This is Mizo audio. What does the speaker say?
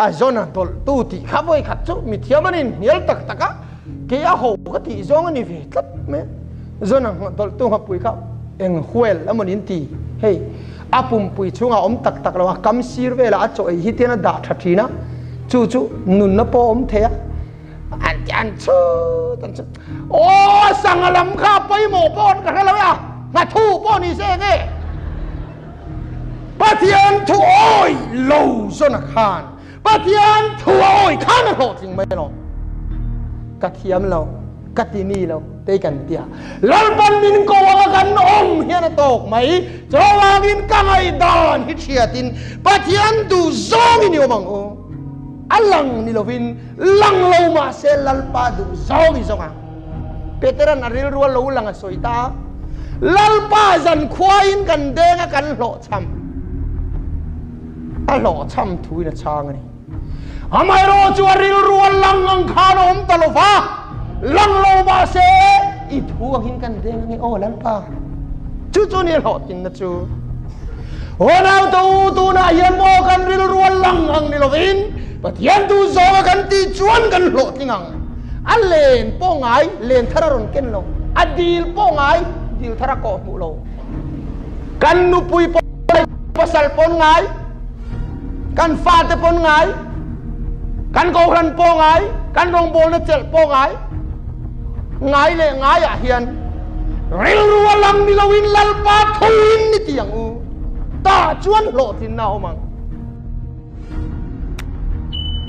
A zawn a dawlh tu tih kha vawi khat chu mi thiam an inhnial tak tak a, kei a ho ka tih zawng a ni ve tlat mai a. Zawn a dawlh tu nghapui kha eng huel emaw niin ti hei a pumpui chhungah a awm tak tak lo a, kam sir velah a chaw ei hi tian a dah tha thin a, chu chu nunna pawh a awm thei a. An ti an chhut an chhut aw sanga lam kha pawimawh pawh an ka hre lo a, nghathu pawh ni se nge. Pathian thu awi lo zawn a khan Pathian thu a awi khan a hlawhtling mai alawm. Ka thiam lo, ka ti mi lo tei kan tia. Lalpan min ko anga kan awm hian a tawk mai. Chuvangin ka ngaihdan hi thiatin Pathian duh zawngin i awm ang u. A lang ni lovin lang lo mahse Lalpa duh zawng i zawng ang. Peteran a rilru a lo lang a sawi ta a, Lalpa zankhuain kan deng a kan hlawhchham. A hlawhchham thuin a chhang a ni. Amaherawh chu a rilru a lang ang khan a awm ta lo va, lang lo mahse i thu angin kan deng ange aw Lalpa. Chu chu ni hlawhtlinna chu. Aw naute u, tunah hian maw kan rilru a lang ang ni lovin Pathian duh zawnga kan tih chuan kan hlawhtling ang. A len pawh ngai, len thar a rawn ken lo. A dil pawh ngai, dil thar a kawh hmuh lo. Kan nupui pawh ngai, pasal pawn ngai, kan fate pawn ngai, kan kohhran pawh ngai, kan rawngbawlna chelh pawh ngai. Ngai leh ngaiah hian rilru a lang ni loin Lalpa thuin ni ti ang u. Tah chuan hlawhtlinna a awm ang.